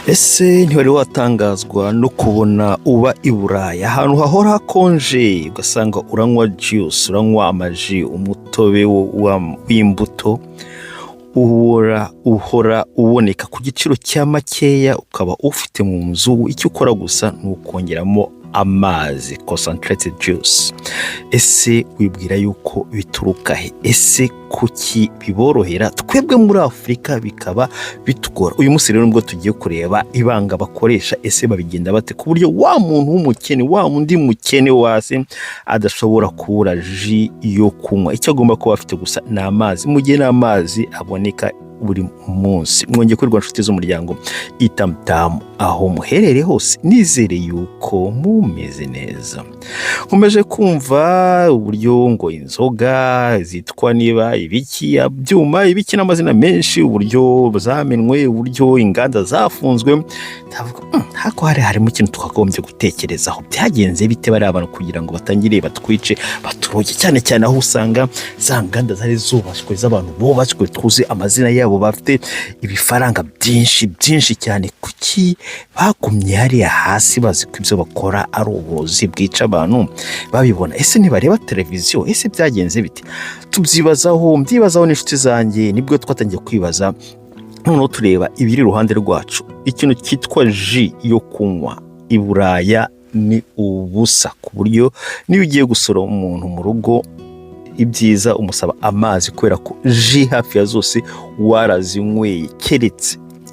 Ese ntiwari watangazwa no kubona uba i Burayi, ahantu hahora hakonje, ugasanga uranywa juice, uranywa amaji, umutobe w'imbuto uhora uboneka ku giciro cya makeya, ukaba ufite mu nzu, icyo ukora gusa ni ukongeramo amazi, concentrated juice? Ese wibwira yuko bituruka he? Ese kuki biborohera, twebwe muri Afurika bikaba bitugora? Uyu munsi rero nibwo tugiye kureba ibanga bakoresha. Ese babigenda bate ku buryo wa muntu w'umukene, wa wundi mukene wasi, adashobora kubura jus yo kunywa? Icyo agomba kuba afite gusa ni amazi, mu gihe n'amazi aboneka buri munsi. Mwongeye kwirirwa, inshuti z'umuryango Itamutamu, aho muherereye hose, nizere yuko mumeze neza. Nkomeje kumva uburyo ngo inzoga zitwa niba ibiki, byuma, ibiki n'amazina menshi, uburyo zamenwe, uburyo inganda zafunzwe. Ndavuga hako harimo ikintu twakagombye gutekerezaho. Byagenze bite bariya bantu kugira ngo batangire batwice, baturoge? Cyane cyane aho usanga za nganda zari zubashywe, z'abantu bubashywe, tuzi amazina yabo, bafite ibifaranga byinshi byinshi cyane. Kuki bagumye hariya hasi, bazi ko ibyo bakora ari uburozi bwica abantu babibona? Ese ntibareba televiziyo? Ese byagenze bite? Tubyibazaho, mbyibazaho n'inshuti zanjye. Nibwo twatangiye kwibaza, noneho tureba ibiri iruhande rwacu. Ikintu cyitwa jus yo kunywa i Buraya ni ubusa, ku buryo niyo ugiye gusura umuntu mu rugo, ibyiza umusaba amazi, kubera ko jus hafi ya zose warazinyweye,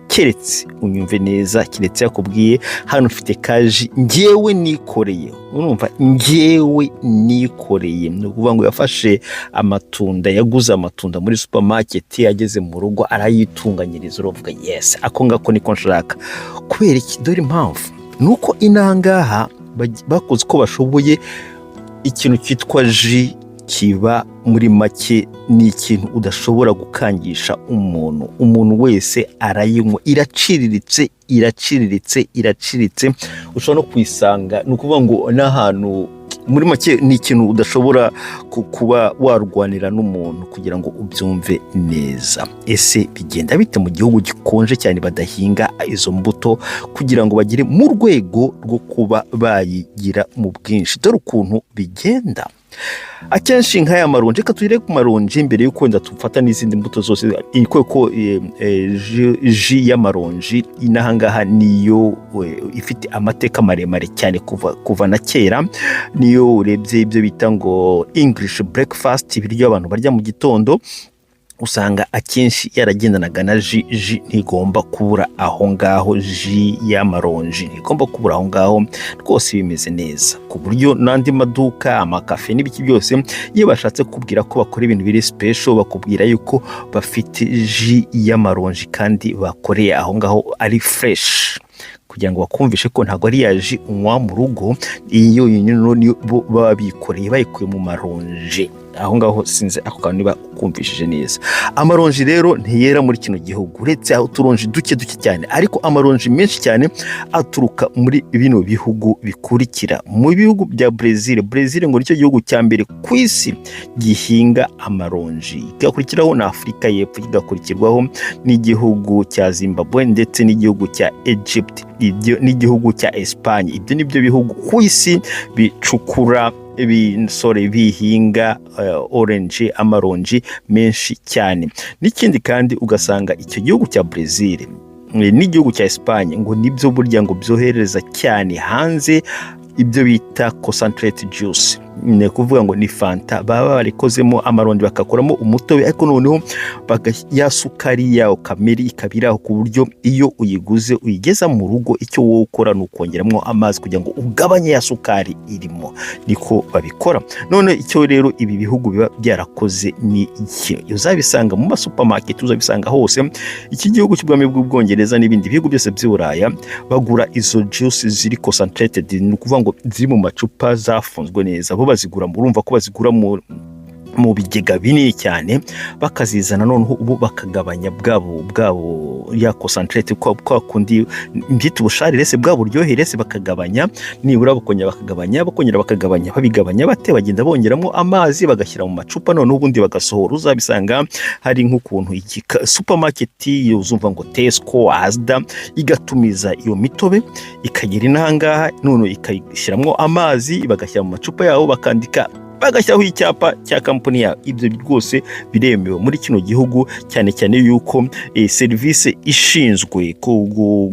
keretse unyumve neza, keretse yakubwiye: "Hano ufite ka jus ngewe nikoreye." Urumva, ngewe nikoreye, ni ukuvuga ngo yafashe amatunda, yaguze amatunda muri supermarket, ageze mu rugo arayitunganyiriza. Uravuga: "Yes, ako ngako niko nshaka." Kubera iki? Dore impamvu: ni uko inangaha bakoze uko bashoboye, ikintu cyitwa jus kiba muri make ni ikintu udashobora gukangisha umuntu. Umuntu wese arayinywa. Iraciriritse, iraciriritse, iraciriritse. Ushobora no kuyisanga, ni ukuvuga ngo n'ahantu, muri make ni ikintu udashobora kuba warwanira n'umuntu kugira ngo ubyumve neza. Ese bigenda bite mu gihugu gikonje cyane badahinga izo mbuto, kugira ngo bagere mu rwego rwo kuba bayigira mu bwinshi? Dore ukuntu bigenda. Akenshi nk'aya maronji, reka tugere ku maronji mbere y'uko wenda tufata n'izindi mbuto zose, kuko jus y'amaronji inahangaha niyo ifite amateka maremare cyane kuva na kera. Niyo urebye ibyo bita ngo English breakfast, ibiryo abantu barya mu gitondo, usanga akenshi yaragendanaga na jus. Jus ntigomba kubura aho ngaho, jus y'amaronji ntigomba kubura aho ngaho rwose. Bimeze neza ku buryo n'andi maduka, amakafe n'ibiki byose, iyo bashatse kubwira ko bakora ibintu biri special, bakubwira yuko bafite jus y'amaronji kandi bakoreye aho ngaho, ari fresh, kugira ngo bakumvishe ko ntabwo ari ya jus unywa mu rugo. Iyo niyo bo baba bikoreye, bayikuye mu maronji aho ngaho. Sinzi ako kantu niba ukumvishije neza. Amaronji rero ntiyera muri kino gihugu, uretse uturonji duke duke cyane, ariko amaronji menshi cyane aturuka muri bino bihugu bikurikira: mu bihugu bya Brezil. Brezil ngo nicyo gihugu cya mbere ku isi gihinga amaronji, igakurikiraho na Afurika y'Epfo, kigakurikirwaho n'igihugu cya Zimbabwe ndetse n'igihugu cya Egypt, ibyo n'igihugu cya Espagne. Ibyo ni byo bihugu ku isi bicukura, sorry, bihinga orange, amaronji menshi cyane. N'ikindi kandi, ugasanga icyo gihugu cya Brazil n'igihugu cya Espagne ngo nibyo burya ngo byohereza cyane hanze ibyo bita concentrate juice. Ni ukuvuga ngo ni Fanta baba barikozemo amaronji, bagakoramo umutobe, ariko noneho ya sukari yawo kamere ikaba iri aho, ku buryo iyo uyiguze uyigeza mu rugo, icyo wowe ukora ni ukongeramo amazi kugira ngo ugabanye ya sukari irimo. Niko babikora. None icyo rero ibi bihugu biba byarakoze ni iki? Uzabisanga mu masupamaketi, uzabisanga hose. Iki gihugu cy'Ubwami bw'Ubwongereza n'ibindi bihugu byose by'i Buraya bagura izo juice ziri concentrated, ni ukuvuga ngo ziri mu macupa, zafunzwe neza. Bo bazigura, urumva ko bazigura mu Mu bigega binini cyane bakazizana, noneho ubu bakagabanya bwabo ya concentrate, kwa kundi mbyita ubusharire se, bwa buryohere se, bakagabanya nibura, bakongera bakagabanya, bakongera bakagabanya. Babigabanya bate? Bagenda bongeramo amazi, bagashyira mu macupa, noneho ubundi bagasohora. Uzabisanga hari nk'ukuntu supermarket, uzumva ngo Tesco, Asda, igatumiza iyo mitobe ikagera inahangaha, none ikayishyiramo amazi, bagashyira mu macupa yabo, bakandika, bagashyiraho icyapa cya kampani yabo. Ibyo rwose biremewe muri kino gihugu, cyane cyane yuko serivisi ishinzwe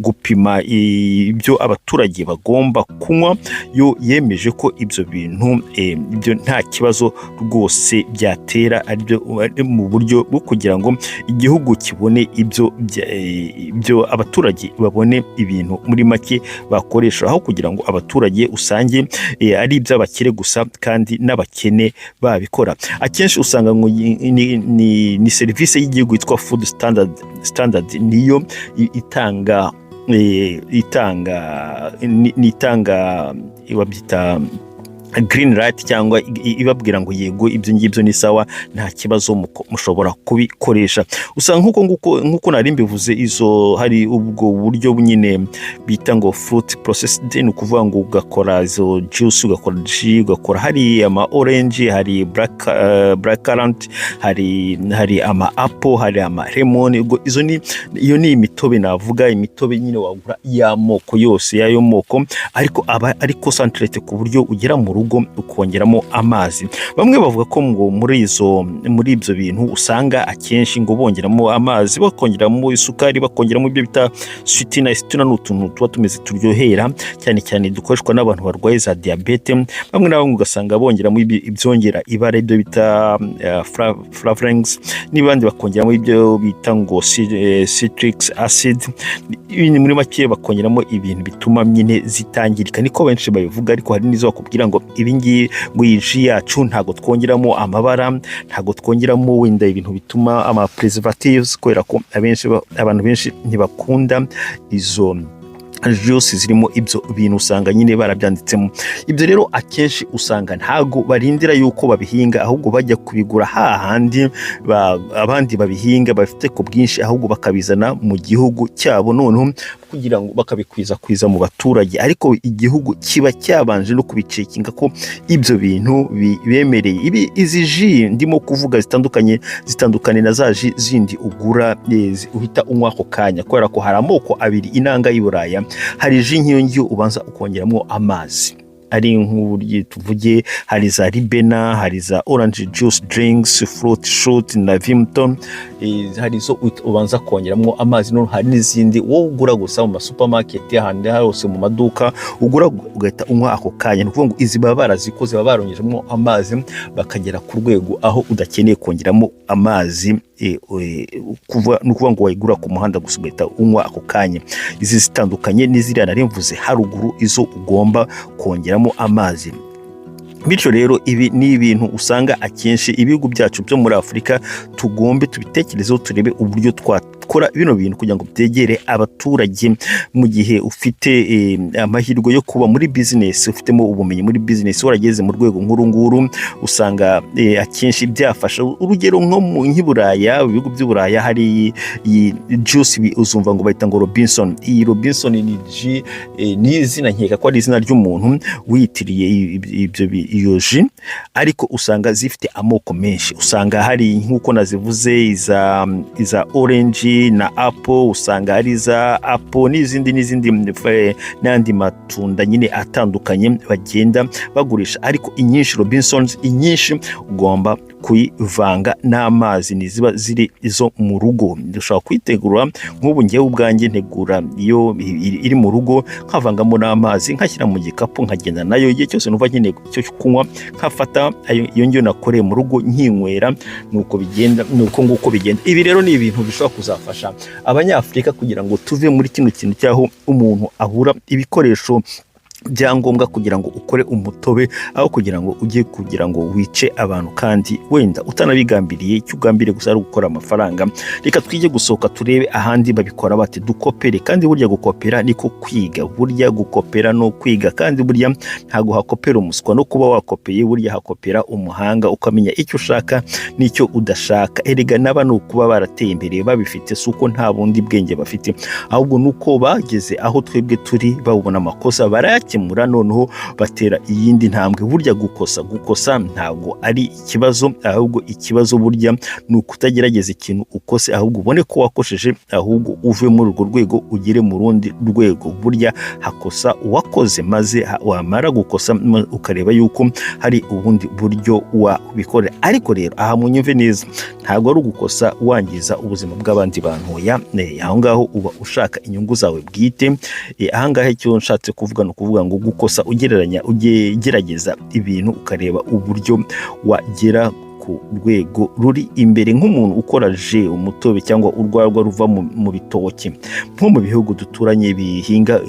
gupima ibyo abaturage bagomba kunywa yo yemeje ko ibyo bintu ibyo nta kibazo rwose byatera, aribyo ari mu buryo bwo kugira ngo igihugu kibone ibyo abaturage babone ibintu muri make bakoresha, aho kugira ngo abaturage usange ari iby'abakire gusa kandi n'abakene babikora. Akenshi usanga ngo ni serivisi y'igihugu yitwa Food Standard niyo itanga babyita green light, cyangwa ibabwira ngo yego, ibyo ngibyo ni sawa, nta kibazo, mushobora kubikoresha. Usanga nk'uko nguko, nk'uko nari mbivuze, izo hari ubwo buryo nyine bita ngo fruit processed, ni ukuvuga ngo ugakora izo juice, ugakora jus, ugakora, hari ama orange, hari black currant, hari ama apple, hari ama lemon. Ubwo izo ni iyo ni imitobe, navuga imitobe nyine wagura y'amoko yose, y'ayo moko, ariko aba ari concentrate ku buryo ugera mu rugo ukongeramo amazi. Bamwe bavuga ko ngo muri ibyo bintu usanga akenshi ngo bongeramo amazi, bakongeramo isukari, bakongeramo ibyo bita sweetener. Sweetener ni utuntu tuba tumeze turyohera cyane cyane, dukoreshwa n'abantu barwaye za diyabete. Bamwe na bamwe ugasanga bongeramo ibyongera ibara, ibyo bita flavorings, n'abandi bakongeramo ibyo bita ngo citric acid. Ibindi muri make bakongeramo ibintu bituma nyine zitangirika, niko benshi babivuga. Ariko hari n'izo bakubwira ngo ibi ngibi, ngo iyi jus yacu ntabwo twongeramo amabara, ntabwo twongeramo wenda ibintu bituma ama preservatives, kubera ko abenshi abantu benshi ntibakunda izo juice zirimo ibyo bintu, usanga nyine barabyanditsemo. Ibyo rero akenshi usanga ntago barindira yuko babihinga, ahubwo bajya kubigura hahandi abandi babihinga bafite ku bwinshi, ahubwo bakabizana mu gihugu cyabo, noneho kugira ngo bakabikwirakwiza mu baturage. Ariko igihugu kiba cyabanje no kubicekinga ko ibyo bintu bemereye. Ibi izi jus ndimo kuvuga zitandukanye na za jus zindi ugura uhita unywa ako kanya, kubera ko hari amoko abiri inanga y'i Buraya. Hari jus nk'iyo ngiyo ubanza ukongeramo amazi, ari nk'uburyo tuvuge hari za Ribena, hari za orange juice drinks, fruit shoot na Vimto, hari izo ubanza kongeramo amazi. Noneho hari n'izindi wowe ugura gusa mu masupamaketi, ahandi hose mu maduka, ugura ugahita unywa ako kanya. Ni ukuvuga ngo izi baba barazikoze, baba barongejemo amazi, bakagera ku rwego aho udakeneye kongeramo amazi, ni ukuvuga ngo wayigura ku muhanda gusa ugahita unywa ako kanya. Izi zitandukanye n'iziriya nari mvuze haruguru, izo ugomba kongeramo amazi. Bityo rero ibi ni ibintu usanga akenshi ibihugu byacu byo muri Afurika tugombe tubitekerezeho, turebe uburyo twakora bino bintu kugira ngo byegere abaturage. Mu gihe ufite amahirwe yo kuba muri bizinesi, ufitemo ubumenyi muri bizinesi, warageze mu rwego nk'uru nguru, usanga akenshi byafasha. Urugero nko nk'i Buraya, ibihugu by'i Buraya, hari iyi juice uzumva ngo bayita ngo Robinson. Iyi Robinson ni jus, ni izina, nkeka ko ari izina ry'umuntu wiyitiriye iyo jus, ariko usanga zifite amoko menshi. Usanga hari nk'uko nazivuze iza orange na apple, usanga hari iza apple n'izindi n'izindi, n'andi matunda nyine atandukanye bagenda bagurisha. Ariko inyinshi, Robinsons inyinshi ugomba kuyivanga n'amazi, ni ziba ziri izo mu rugo. Dushobora kuyitegura nk'ubu ngewe ubwanjye ntegura iyo iri mu rugo, nkavangamo n'amazi, nkashyira mu gikapu, nkagenda nayo igihe cyose numva nkeneye icyo kunywa, nkafata iyo ngiyo nakoreye mu rugo nkinywera. Nuko bigenda, nuko nguko bigenda. Ibi rero ni ibintu bishobora kuzafasha Abanyafurika kugira ngo tuve muri kino kintu cy'aho umuntu abura ibikoresho. Byangombwa kugira ngo ukore umutobe, aho kugira ngo ujye kugira ngo wice abantu kandi wenda utanabigambiriye, icyo ugambiriye gusa ari ugukora amafaranga. Reka twige gusohoka, turebe ahandi babikora bate, dukopere. Kandi burya gukopera niko kwiga, burya gukopera no kwiga. Kandi burya ntabwo hakopera umuswa, no kuba wakopeye burya hakopera umuhanga, ukamenya icyo ushaka n'icyo udashaka. Erega naba ni ukuba barateye imbere babifite, si uko nta bundi bwenge bafite, ahubwo ni uko bageze aho twebwe turi, babona amakosa barayakemura, noneho batera iyindi ntambwe. Burya gukosa ntabwo ari ikibazo, ahubwo ikibazo burya ni ukutagerageza ikintu ukose, ahubwo ubone ko wakosheje, ahubwo uve muri urwo rwego ugere mu rundi rwego. Burya hakosa uwakoze, maze wamara gukosa ukareba yuko hari ubundi buryo wabikorera. Ariko rero aha munyumve neza, ntabwo ari ugukosa wangiza ubuzima bw'abandi bantu. Ya, aho ngaho uba ushaka inyungu zawe bwite. Aha ngaha icyo nshatse kuvuga ni ukuvuga ngo gukosa ugereranya, ugerageza ibintu, ukareba uburyo wagera ku rwego ruri imbere, nk'umuntu ukora jus, umutobe cyangwa urwagwa ruva mu bitoki, nko mu bihugu duturanye bihinga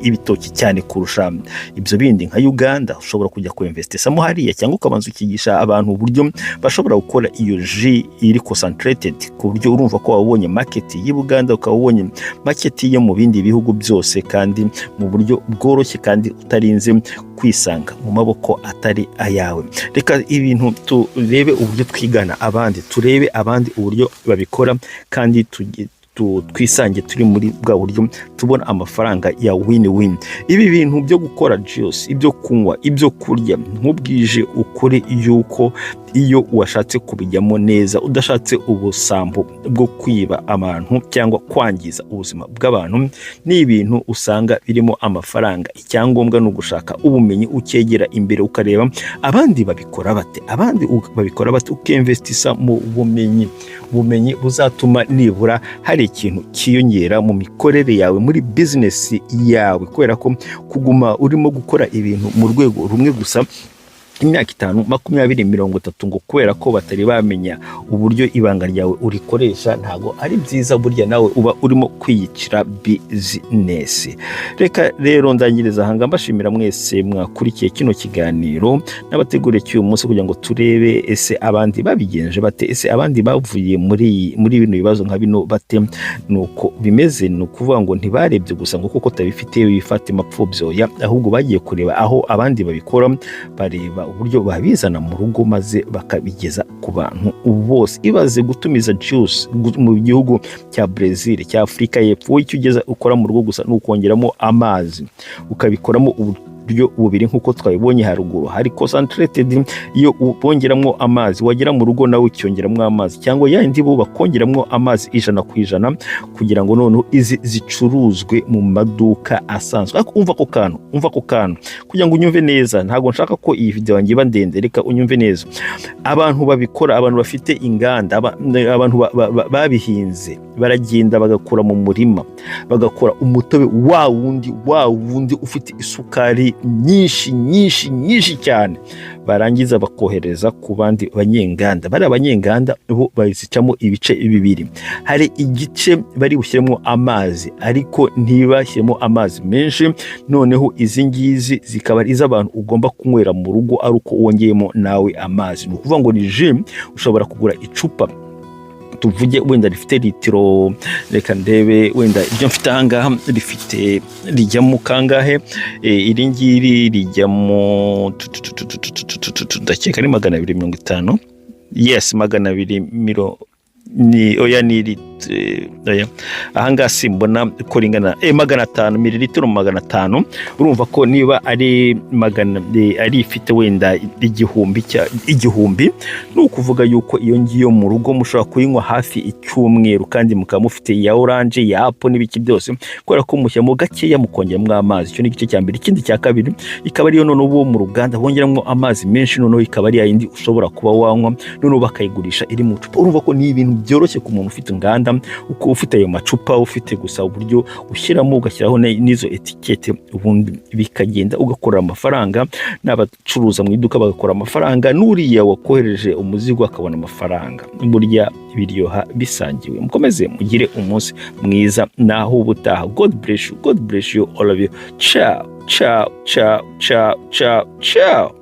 ibitoki cyane kurusha ibyo bindi, nka Uganda. Ushobora kujya kuinvestisamo hariya, cyangwa ukabanza ukigisha abantu uburyo bashobora gukora iyo jus iri concentrated, ku buryo urumva ko wabonye market y'i Buganda, ukaba ubonye market yo mu bindi bihugu byose, kandi mu buryo bworoshye kandi utarinze kwisanga mu maboko atari ayawe. Reka ibintu turebe uburyo twigana abandi, turebe abandi uburyo babikora, kandi twisange turi muri bwa buryo tubona amafaranga ya win win. Ibi bintu byo gukora juice, ibyo kunywa, ibyo kurya, nkubwije ukuri yuko iyo washatse kubijyamo neza, udashatse ubusambo bwo kwiba abantu cyangwa kwangiza ubuzima bw'abantu, ni ibintu usanga birimo amafaranga. Icyangombwa ni ugushaka ubumenyi, ukegera imbere, ukareba abandi babikora bate, abandi babikora bate, ukinvestisa mu bumenyi, ubumenyi buzatuma nibura hari ikintu cyiyongera mu mikorere yawe, muri bizinesi yawe. Kubera ko kuguma urimo gukora ibintu mu rwego rumwe gusa imyaka 5, 20, 30, ngo kubera ko batari bamenya uburyo ibanga ryawe urikoresha, ntabwo ari byiza. Burya nawe uba urimo kwiyicira bizinesi. Reka rero ndangiriza aha, mbashimira mwese mwakurikiye kino kiganiro n'abateguriye cy'uyu munsi, kugira ngo turebe ese abandi babigenje bate, ese abandi bavuye muri bino bibazo nka bino bate. Nuko bimeze, ni ukuvuga ngo ntibarebye gusa ngo kuko tabifite bifate mapfubyoya, ahubwo bagiye kureba aho abandi babikora, bareba uburyo babizana mu rugo, maze bakabigeza ku bantu bose. Ibaze gutumiza juice mu gihugu cya Brazil, cya Afurika y'Epfo, wowe icyo ugeza ukora mu rugo gusa ni ukongeramo amazi, ukabikoramo uburyo bubiri nk'uko twabibonye haruguru. Hari concentrated, iyo bongeramo amazi, wagera mu rugo nawe ucyongeramo amazi, cyangwa yandi bo bakongeramo amazi 100% kugira ngo noneho izi zicuruzwe mu maduka asanzwe. Ariko umva ako kantu, umva ako kantu kugira ngo unyumve neza. Ntabwo nshaka ko iyi video yanjye iba ndende, reka unyumve neza. Abantu babikora, abantu bafite inganda, abantu babihinze, baragenda bagakura mu murima, bagakora umutobe wa wundi, wa wundi ufite isukari nyinshi nyinshi nyinshi cyane, barangiza bakohereza ku bandi banyenganda. Bariya banyenganda bo bazicamo ibice bibiri: hari igice bari bushyiremo amazi, ariko ntibashyiremo amazi menshi, noneho izi ngizi zikaba ari iz'abantu ugomba kunywera mu rugo ari uko wongeyemo nawe amazi. Ni ukuvuga ngo ni jus ushobora kugura icupa, tuvuge wenda rifite litiro, reka ndebe wenda ibyo mfite ahangaha rifite, rijyamo kangahe? Iri ngiri rijyamo, ndakeka ari 250. Yes, 200 ni, oya, ni oya, ahangaha simbona ko ringana, 500 mililitiro, 500. Urumva ko niba ari magana ari ifite wenda igihumbi cya igihumbi, ni ukuvuga yuko iyo ngiyo mu rugo mushobora kuyinywa hafi icyumweru, kandi mukaba mufite iya orange, ya apple n'ibiki byose, kubera ko mushyiramo gakeya mukongeramo amazi. Icyo ni igice cya mbere. Ikindi cya kabiri ikaba ariyo noneho bo mu ruganda bongeramo amazi menshi, noneho ikaba ari yayindi ushobora kuba wanywa, noneho bakayigurisha iri mu icupa. Urumva ko ni ibintu byoroshye ku muntu ufite inganda, uko ufite ayo macupa, ufite gusa uburyo ushyiramo, ugashyiraho n'izo etikete, ubundi bikagenda, ugakorera amafaranga, n'abacuruza mu iduka bagakora amafaranga, n'uriya wakohereje umuzigo akabona amafaranga. Burya biryoha bisangiwe. Mukomeze mugire umunsi mwiza, naho ubutaha. God bless you, God bless you all of you. Ciao. Ciao, ciao, ciao, ciao, ciao.